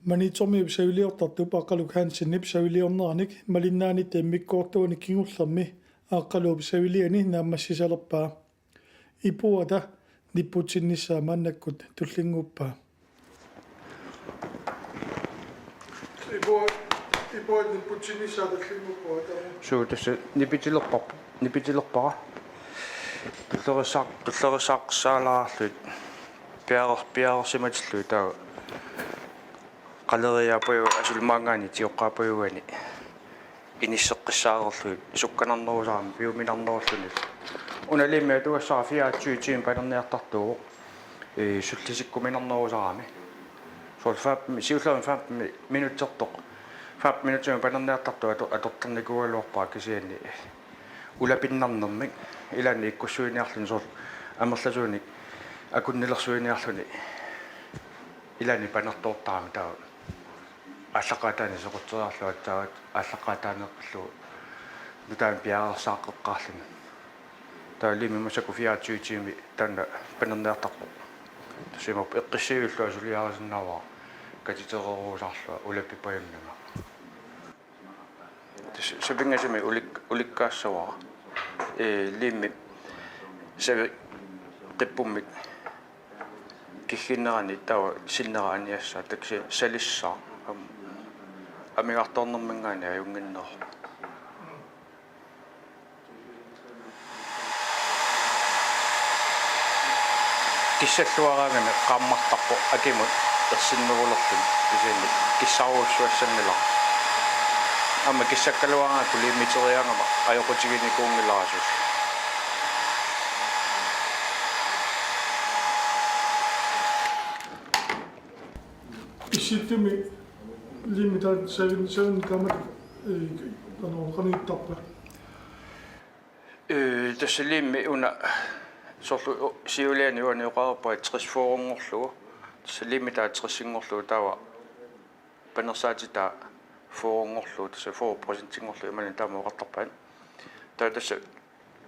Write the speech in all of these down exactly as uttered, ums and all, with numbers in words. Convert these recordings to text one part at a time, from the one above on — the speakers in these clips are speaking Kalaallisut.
Maniitsormiup saviliortartup Aqqaluk Hansenip saviliorneranik malinnaanitta immikkoortuani kingullermi Aqqaluup saviliani naammassisalerpaa. Ipuata nipputsinnissaa maannakkut tullinnguppaa. Ipuat, ipuat nipputsinnissaa tullinnguppaa, taava. Suu, tassa nipitilerpar-, nipitilerpara. Tullerissaaq-, tullerissaaqissaalaarlugit piareer-, piareersimatillugit, taava qaleriaapajuani, asuli maanngaanniit tioqqaapajuani inisseqqissaarlugit sukkanarnerusarami piuminarnerulluni. Una liimmi atugassara fireogtyve timer panerniartartuuvoq, ee, sullisikkuminarnerusarami. Soorlu femten, siullermik femten minutsertoq, femten minutsimik panerniartartoq ato-, atortarnikuugaluarpara, kisianni ulapinnarnermik ilaanni ikkussuiniarluni, soorlu amerlasuunik akunnilersuiniarluni ilaanni panertoortarami, taava aallaqqaataani sequtseriarlugu aatsaat aallaqqaataaneeqqillugu nutaanik piareersaaqqeqqaarluni. Taava liimmi massakkut fireogtyve timer taanna panerniartarpoq. Tassa imaappoq eqqissiviullugu suliarisinnaavara katitereerusaarlunga ulapipajunnanga. Tassa sapinngisamik ulik-, ulikkaassavara. Ee, liimmi savi qippummik kigginnerani taava sinnera aniassaaq, taava kisianni salissaaq. Am-, amigartoornerminngaanniit ajunnginneruvoq. Kissalluaraangami qaammartarpoq akimut ersinnerulerluni, kisianni kissarujussuassanngilara. Aamma kissakkaluaraangakku liimmiteriaangama ajoqutiginikuunngilara susu. Issittumi liimmi taanna savin-, savinneq kaamatut, ee, qanoq, qanoq ittarpa? Ee, tassa liimmi una soorlu u-, siuliani uani oqarpaa tres fyrrenngorlugu. Tassa liimmi taava tresinngorlugu, taava panersaatitaa fyrrenngorlugu, tassa fyrre procentinngorlugu imaluunniit taama oqartarpaat. Taava tassa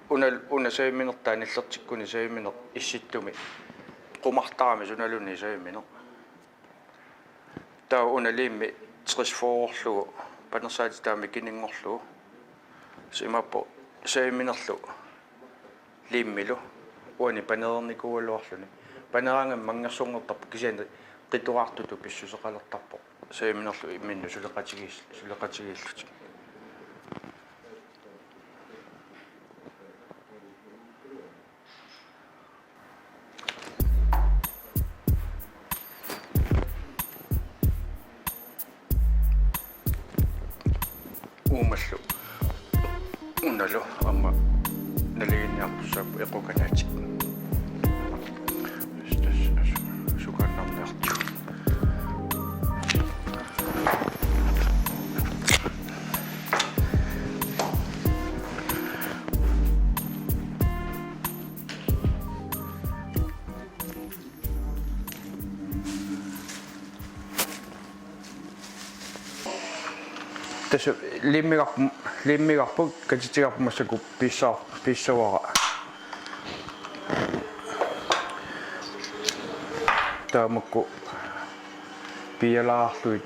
una, una saviminertaa nillertikkuni savimineq issittumi qumartarami sunaluunniit savimineq. Taava una liimmi tres fyrrerlugu panersaatitaamik kininngorlugu. Tassa imaappoq saviminerlu liimmilu uani panereernikuugaluarluni. Paneraangami manngersornartarpoq, kisianni qitoraartutut pissuseqalertarpoq saviminerlu imminnut suleqatigiis-, suleqatigiillutik. Uumallu unalu aamma nalinginniartussaapput equkanatik. Tassa su-, sukaannarniartigu. Tassa liimmigarput, liimmigarput katitigarput massakkut piissaa-, piissavara. Taava makku piialaarlugit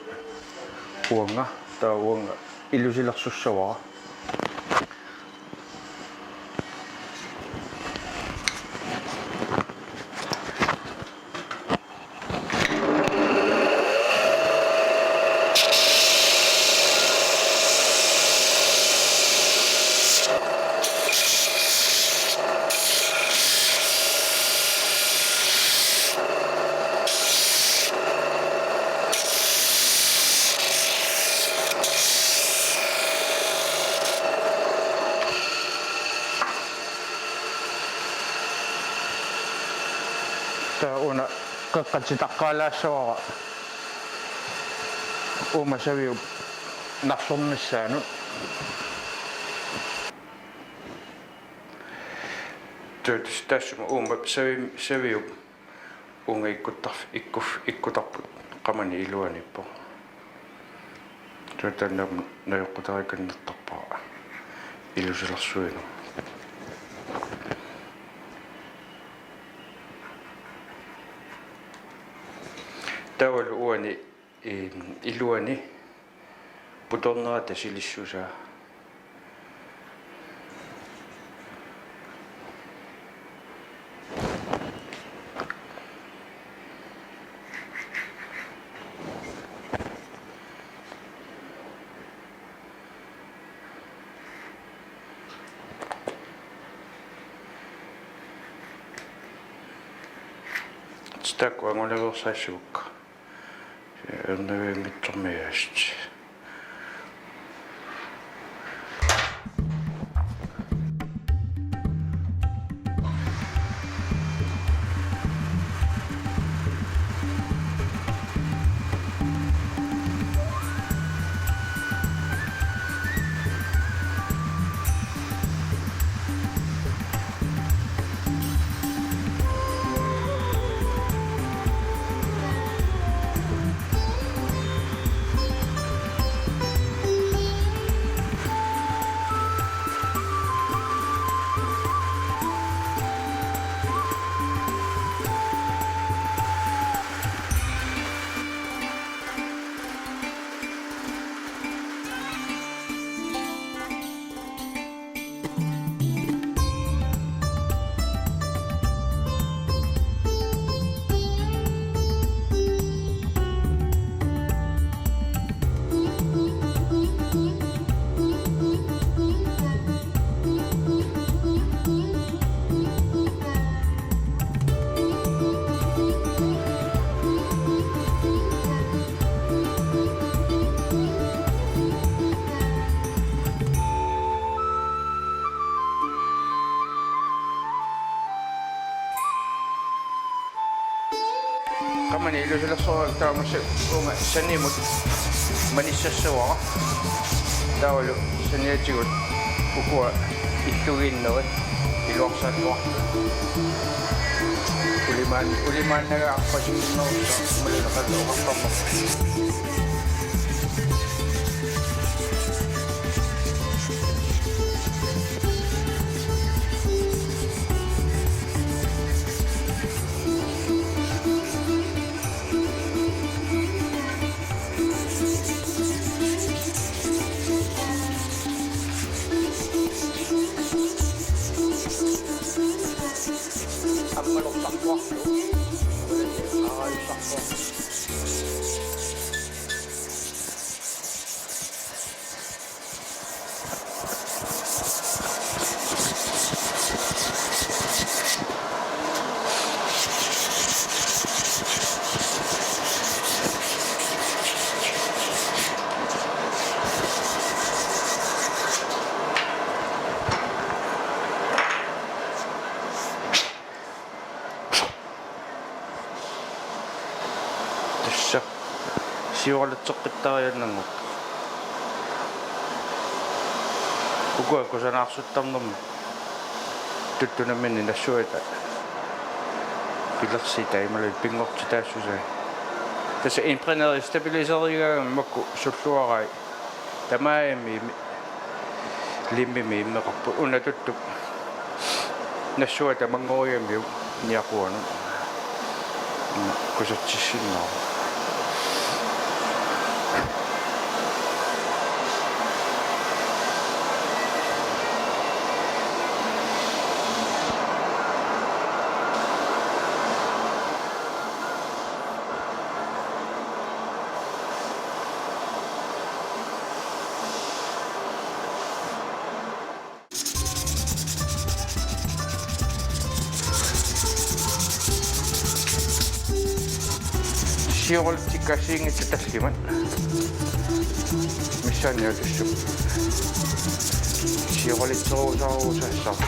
uanga, taava uanga ilusilersussavara. Taava una qeqqatitaqqaalaassavara uuma saviup narsornissaanut. Taava tassa taassuma uuma savi-, saviup uunga ikkuttarf-, ikkuf-, ikkutarput qamani iluaniippoq. Taava taanna najoqqutarikannertarpara ilusilersuinermut. Taavalu uani Em, iluani putornerata silissusaa. Taakku anguniaveersaassuakka. Ernavianngitsormiaasut. Qamani ilusilersoraluartoq taamaallaat uunga sanimut manissassavara. Taavalu saniatigut ukua illugiinnerit iluarsaattuartut. Ulimaan-, ulimaannagaarpasiinnerussaaq malunaqalu oqartarnerput. Ammalortarpuarlu. Aajusarpuarlu. Tassa sioralitseqqittariaannanngorpoq. Ukua kusanaarsuttarnermi tuttunamminni nassuata pilersitai imaluunniit pinngortitaassusai. Tassa imprineri stabiliserigaangami makku sulluarai. Tamarmik limmimik immeqarput, una tuttup nassuata manngorigamiuk niaquanut. Kusatsissinnaavoq. Sioralitsikka assigiinngitsut tallimat. Missaaniatussuup. Sioralitserusaarusaassavara.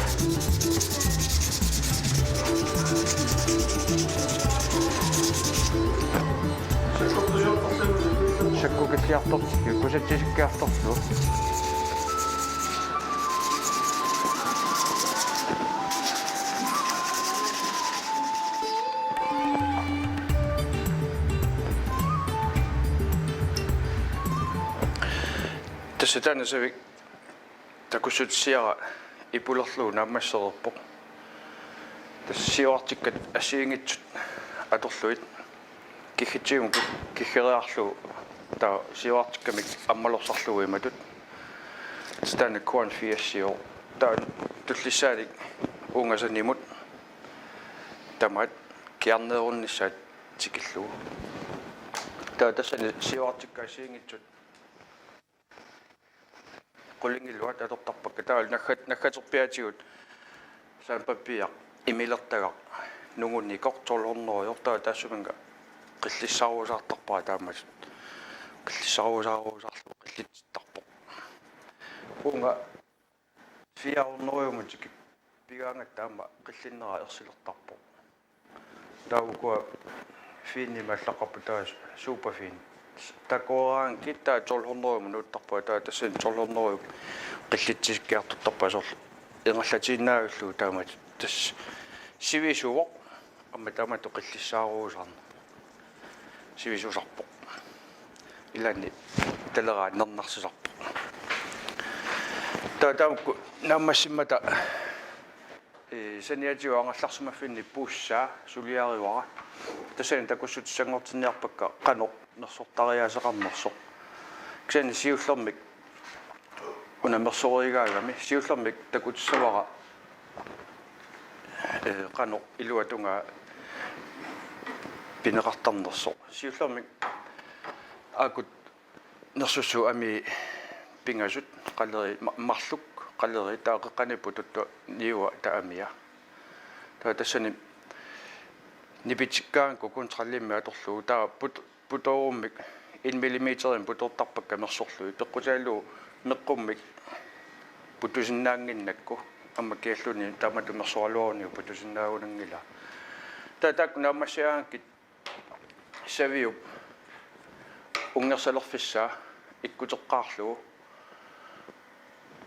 Sakkukilliartortut, kusatsisakkiartortut. Tassa taanna Savik takussutissiara ipulerlugu naammassereerpoq. Tassa siorartikkat assigiinngitsut atorlugit. kiggitsigumut ki-, kiggeriarlugu taava siuartikkamik ammalorsarlugu imatut. Taanna Q fireogfirs. Taava tullissaanik uunga sanimut tamaat kiarneerunnissaat tikillugu. Taava tassani siuartikka assigiinngitsut qulingiluat atortarpakka. Taava naggat-, naggaterpiaatigut sandpapir imilertagaq nungunikoq tolv hundrede euro, taava taassuminnga qillissaarusaartarpara taamaattut. Qillissaarusaarusarlugu qillitsittarpoq. Uunga fire hundrede euromutik pigaangatta aamma qillinnera ersilertarpoq. Taava ukua finimik allaqqapput, taava superfin. Takoraangakkit taava tolv hundrede euromukartarput, taava tassani tolv hundrede euro qillitsisikkiartortarput, soorlu ingerlatiinnarlugu taamaattut. Tassa sivisuvoq, aamma taamatut qillissaarusaarneq. Sivisusarpoq. Ilaanni taleraat nernarsisarpoq. Taava taamakku naammassimmata, ee, saniatigut angerlarsimaffinni puussaa suliarivara. Tassani takussutissanngortinniarpakka qanoq mersortariaaseqarnersoq. Kisianni siullermik una mersorigaagami, siullermik takutissavara, ee, qanoq iluatungaa pineqartarnersoq. Siullermik aakkut nersussuup amii pingasut, qaleriit ma-, marluk, qaleriit, taava qeqqaniipput tuttu niua taava amia. Taava tassani nipitikkaangakku kontrollimmi atorlugu, taava put-, putoorummik en millimeterimik putoortarpakka mersorlugit. Peqqutigalugu meqqummik putusinnaannginnakku, aamma kialluunniit taamatut mersoraluaruniuk putusinnaagunanngilaa. Taava taakku naammassigaangakkit saviup unngersalerfissaa ikkuteqqaarlugu,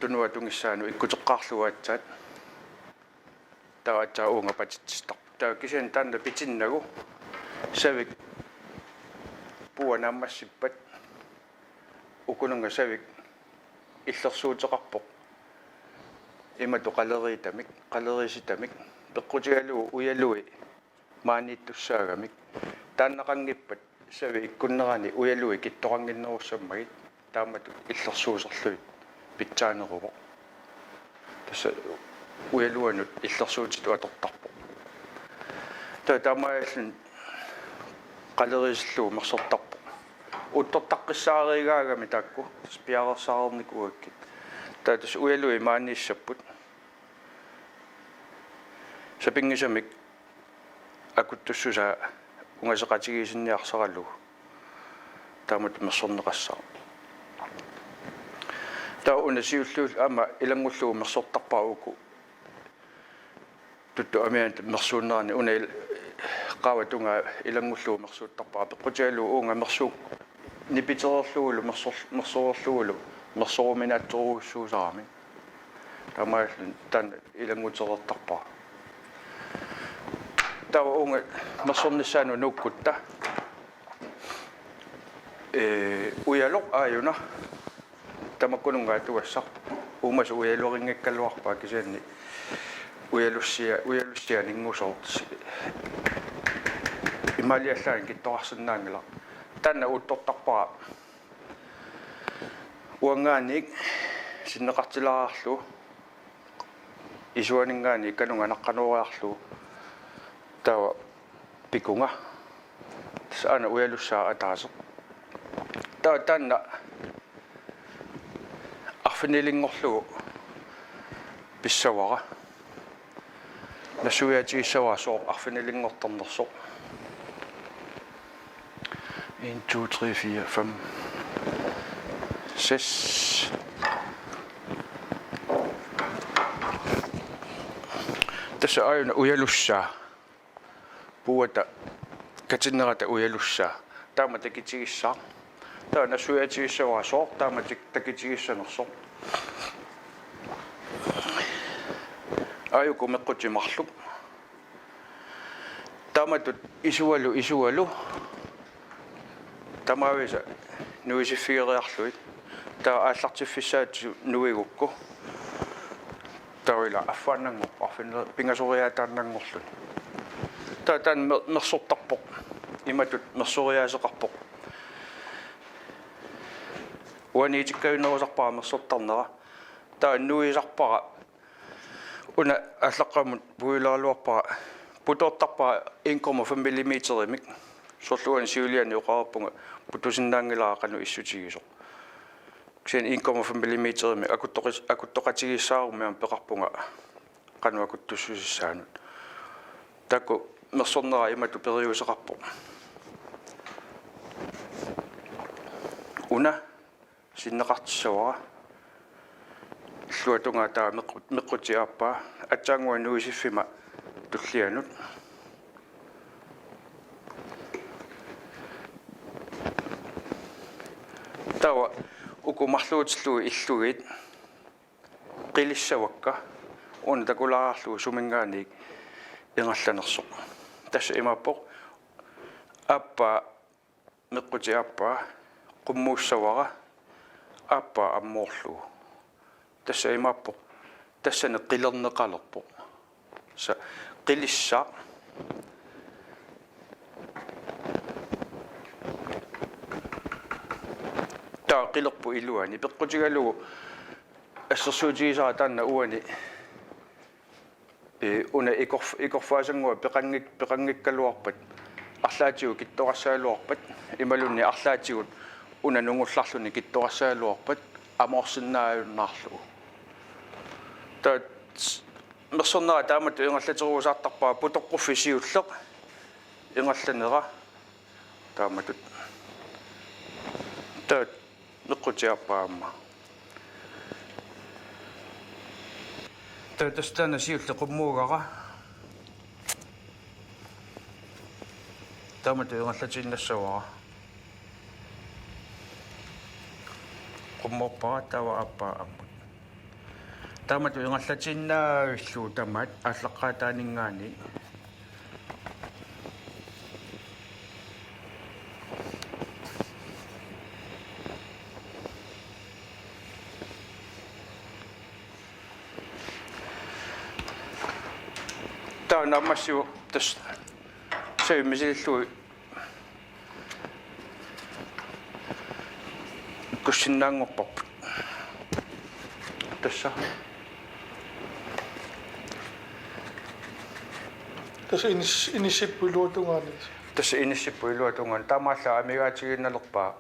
tunuatungissaanut ikkuteqqaarlugu aatsaat. Taava aatsaat uunga patitsittarpoq. Taava kisianni taanna pitinnagu savik puua naammassippat, ukununnga savik illersuuteqarpoq imatut qaleriitamik, qaleriisitamik, peqqutigalugu ujalui maaniittussaagamik. Taannaqanngippat savi ikkunnerani ujalui kittoqannginnerussammagit, taamatut illersuuserlugit pitsaaneruvoq. Tassa ujaluanut illersuutitut atortarpoq. Taava taamaalilluni qaleriisillugu mersortarpoq. Uuttortaqqissaarigaagami taakku, tassa piareersaarnikuugakkit. Taava tassa ujalui maaniissapput. Sapinngisamik akuttussusaa ungaseqatigiissinniarsaralugu taamatut mersorneqassaaq. Taava una siulliullugu aamma ilanngullugu mersortarpara uku tuttu amianut mersuunnerani, una il-, qaava tungaa ilanngullugu mersuuttarpara, peqqutigalugu uunga mersuuk-, nipitereerlugulu mersor-, mersoreerlugulu mersoruminaatsorujussuusarami. Taamaalilluni taanna ilanngutereertarpara. Taava uunga mersornissaanut nuukkutta, ee, ujaloq aajuna tamakkununnga atugassaq. Uumasut ujaluarinngikkaluarpaa, kisianni ujalussia-, ujalussianinngusoq imaaliallaanngilaq, kittoqarsinnaanngilaq. Taanna uuttortarpara uanngaanniit sinneqartilaarlugu, isuaninngaanniit kanunga naqqanooriarlugu, taava pikunga. Tassa aana ujalussaa ataaseq. Taava taanna arfinilinngorlugu pissavara. Nassuiaatigissavara sooq arfinilinngortarnersoq. En, to, tre, fire, fem, seks. Tassa aajuna ujalussaa. Puuata katinnerata ujalussaa. Taama takitigissaaq. Taava nassuiaatigissavara sooq taama tak-, takitigissanersoq. Aajuku meqqutit marluk. Taamatut isualu, isualu. Tamaavisa nuisiffigeriarlugit. Taava aallartiffissaatit nuigukku. Taava ila affaannanngorpoq, arfineq-, pingasoriaataannanngorluni. Taava taanna mer-, mersortarpoq. Imatut mersoriaaseqarpoq. Uaniitikkajunerusarpara mersortarnera. Taava nuisarpara. Una aallaqqaammut puilaaluarpara. Putoortarpara en komma fem millimeterimik. Soorlu uani siuliani oqarpunga putusinnaanngilara qanoq issutigisoq. Kisianni en komma fem millimeterimik akuttoqis-, akuttoqatigiissaarummi aamma peqarpunga qanoq akuttussusissaanut. Taakku mersornera imatut periuseqarpoq. Una sinneqartissavara. Illuatungaa taava meqqu-, meqqutit aappaa. Aatsaannguaq nuisiffima tullianut. Taava uku marluutillugit illugit qilissavakka una takulaarlugu suminngaanniit ingerlanersoq. Tassa imaappoq aappaa meqqutit aappaa qummuussavara aappaa ammoorlugu. Tassa imaappoq tassani qilerneqalerpoq. Tassa qilissaaq. Taava qilerpoq iluani peqqutigalugu assersuutigisara taanna uani. Ee, una ikorf-, ikorfaasannguaq peqanngik-, peqanngikkaluarpat arlaatigut kittorassagaluarpat imaluunniit arlaatigut una nungullarluni kittorassagaluarpat amoorsinnaajunnaarlugu. Taava mersornera taamatut ingerlateruusaartarpara putoqquffik siulleq ingerlanera taamatut. Taava meqqutit aappaa aamma. Taava tassa taanna siulleq qummuugara. Taamatut ingerlatiinnassavara. Qummuuppara taava aappaa ammut. Taamatut ingerlatiinnaavillugu tamaat aallaqqaataaninngaanniit. Taava naammassivoq tassa savimik misilillugu ikkussinnaanngorparput. Tassa. Tassa inis-, inissipput iluatungaani. Tassa inissipput iluatungaani. Taamaallaat amigaatigiinnalerpaa.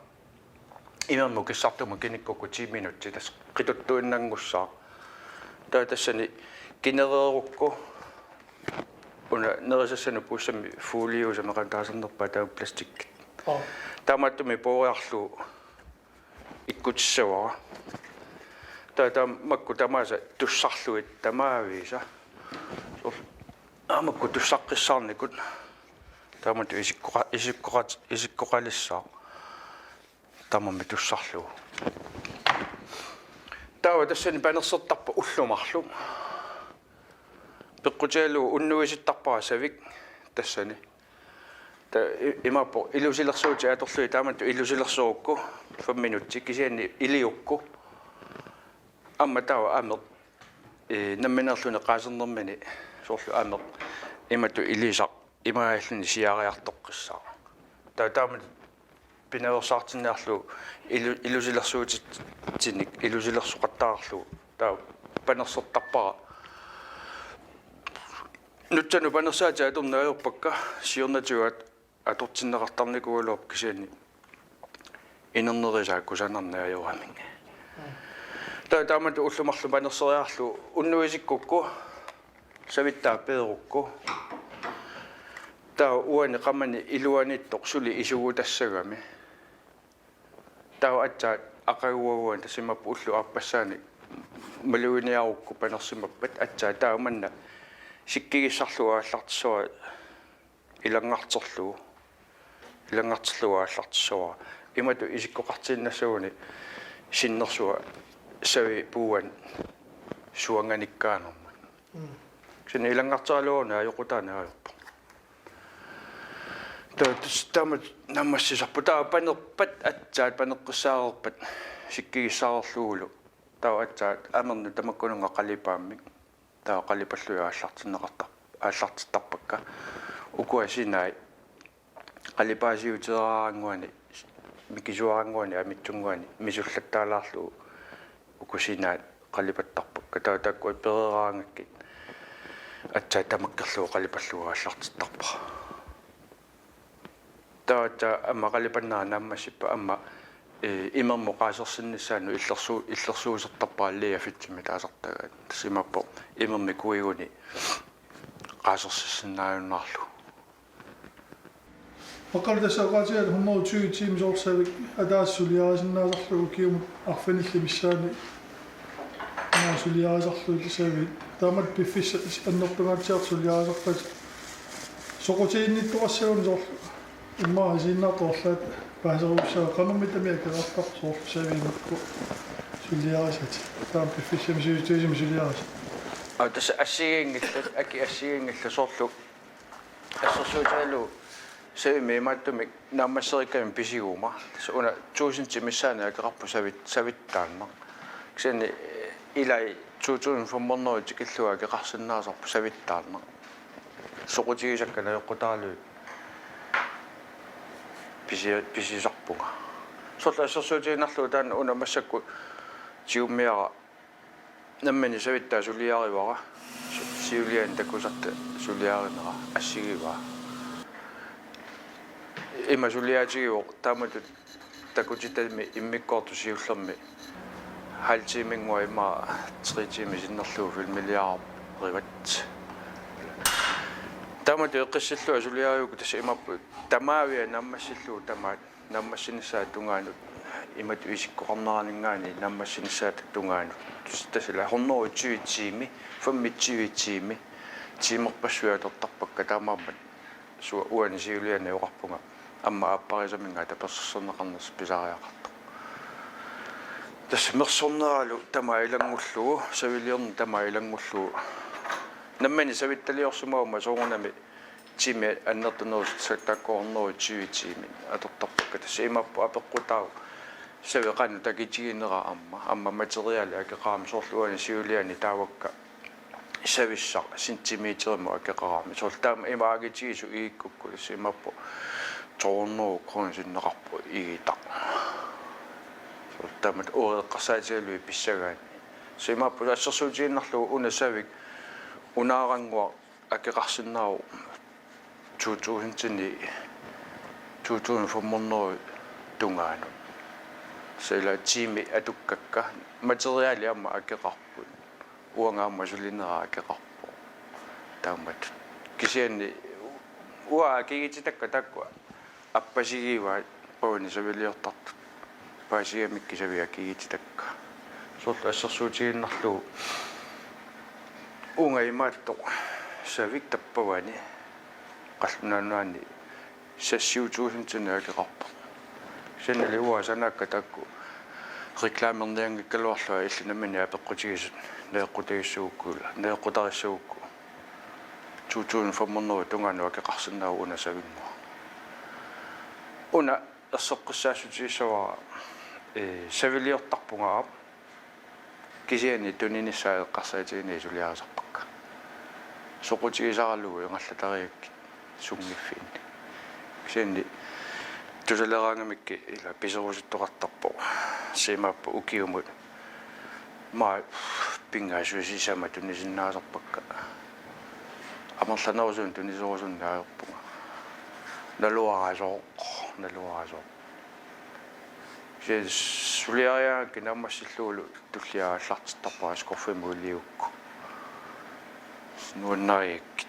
Imermut kissartumut kinikkukku ti minutsit tassa qituttuinnanngussaaq. Taava tassani kinereerukku una nerisassanut puussammi foliuusa meqan taasarnerpaat taava plastikkit. Oo. Taamaattumik puuriarlugu ikkutissavara. Taava taava makku tamaasa tussarlugit tamaavisa. Soorlu aa makku tussaqqissaarnikut. Taamatut isikkoqa-, isikkoqat-, isikkoqalissaaq. Tamarmik tussarlugu. Taava tassani panersertarpoq ullut marluk. Peqqutigalugu unnuisittarpara savik tassani. Ta-, i-, imaappoq ilusilersuutit atorlugit taamatut ilusilersorukku fem minutsit kisianni iliukku. Aamma taava ameq, ee, nammineerluni qaasernermini soorlu ameq imatut ilisaq imaalluni siaariartoqqissaaq. Taava taamatut pinaveersaartinniarlugu ilu-, ilusilersuutitsinnik ilusilersoqattaarlugu taava panersertarpara. Nutsanut panersaatit atorneq ajorpakka siornatigut atortinneqartarnikuugaluarpoq kisianni inernerisaat kusanarneq ajoramik. Taava taamatut ullut marluk panerseriarlugu unnuisikkukku savittaaq peerukku. Taava uani qamani iluaniittoq suli isugutassagami. Taava aatsaat aqaguaguani tassa imaappoq ullut aappassaanik maluginiarukku panersimappat aatsaat taava manna sikkigissarlugu aallartissavara ilanngarterlugu. Ilanngarterlugu aallartissavara. Imatut isikkoqartiinnassaguni sinnersua savi puuani suanganikkaanermut. Mm. Kisianni ilanngarteraluaruni ajoqutaaneq ajorpoq. Taava tassa taamatut naammassisarpoq taava panerpat aatsaat paneqqissaareerpat sikkigissaareerlugulu. Taava aatsaat amernik tamakkununnga qalipaammik. Taava qalipallugit aallartinneqartar-, aallartittarpakka. Ukua sinai qalipaasiuteeraannguani, mikisuaraannguani, amitsunnguani misullattaalaarlugu uku sinaat qalipattarpakka. Taava taakkua pereeraangakkit aatsaat tamakkerlugu qalipallugu aallartittarpara. Taava aatsaat aamma qalipannera naammassippat aamma, ee, imermut qaasersinnissaanut illersu-, illersuusertarpara Leafitsimik taasartagaat. Tassa imaappoq imermik kuiguni qaasersissinnaajunnaarlugu. Maqqalu, tassa oqaatigalugu hundrede og tyve timer soorlu savik ataaseq suliarisinnaasarlugu ukiumut arfinillit missaanni. Naa suliarisarlugu illit saviit. Taamatut piffissaq annertungaatsiartoq suliarisarpat soqutiginnittoqassaguni soorlu immaqa isiginnaartut arlaat paaserussaaq, qanormita akeqartarpa soorlu saviimmikku suliarisat. Taama piffissami sivisutigisumi suliarisat. Aa, tassa assigiinngillat, akit assigiinngillat soorlu assersuutigalugu savimmi imaattumik naammasserikkamik pisiguma. Tassa una tuusintit missaanni akeqarpoq savit-, savittaarneq. Kisianni, eh, ilai to tusind fem hundrede tikillugu akeqarsinnaasarpoq savittaarneq. Soqutigisakka najoqqutaralugit pisi-, pisisarpunga. Soorlu assersuutigiinnarlugu taanna una massakkut tigummiara nammineq savittaaq suliarivara. Su-, siuliani takusarta suliarinera assigivaa. Ima suliaatigivoq taamatut takutitami immikkoortut siullermi halv timinngua immaqa tre timer sinnerlugu filmiliarivat. Taamatut eqqissillunga suliarigukku tassa imaappoq tamaavia naammassillugu tamaat naammassinissaata tungaanut, imatut isikkoqarneraninngaanniit naammassinissaata tungaanut. Tassa ila hundrede og tyve timer, femogtyve timer, timerpassuit atortarpakka, taamaammat sua-, uani siuliani oqarpunga aamma aapparisaminngaanniit tapersersorneqarnersoq pisariaqartoq. Tassa mersorneralu tamaat ilanngullugu, saviliorneq tamaat ilanngullugu. Nammineq savittaliorsimaguma soorunami timer annertunerusoq, tassa taakku hundrede og tyve timer atortarpakka. Tassa imaappoq apeqqutaavoq savi qanoq takitiginera aamma, aamma materiali akeqarami, soorlu uani siuliani taavakka savissaq centimeterimut akeqarami. Soorlu taama ima akitigisut igikkukku tassa imaappoq to hundrede kroner sinneqarpoq igitaq. Soorlu taamatut uagut eqqarsaatigalugit pissagaanni. Tassa imaappoq assersuutigiinnarlugu una savik unaarannguaq akeqarsinnaavoq to tusindini to tusind fem hundrede tungaanut. Tassa ila timer atukkakka materiali aamma akeqarput. Uanga aamma sulinera akeqarpoq. Taamatut. Kisianni uanga akigititakka taakku appasigivaat pavani saviliortartut. Paasigamikkit savik akigititakka. Soorlu assersuutigiinnarlugu uunga imaattoq savik tappavani qallunaat nunaanni seks syv tusindinik akeqarpoq. Kisiannili uanga sanaakka taakku reklamernianngikkaluarlunga illit nammineq apeqqutigisut najoqqutagissagukku, najoqqutarissagukku. To tusind fem hundrede tungaanut akeqarsinnaavoq una savinnguaq. Una erseqqissaassutigissuara, ee, saviliortarpunga aap. Kisianni tuninissaa eqqarsaatigineq suliarisarpakka. Soqutigisaralugu ingerlatariakkit sunngiffiinni. Kisianni tusaleraangamikkit ila piserusuttoqartarpoq. Tassa imaappoq ukiumut. Maa pingaassuseq sisamat tunisinnaasarpakka. Amerlanerusunnik tuniserusunneq ajorpunga. Naluara sooq, naluara sooq. Kisianni suliariaangakkit naammassillugulu tullia aallartittarpara skuffimut iliukku. Nuannariakkit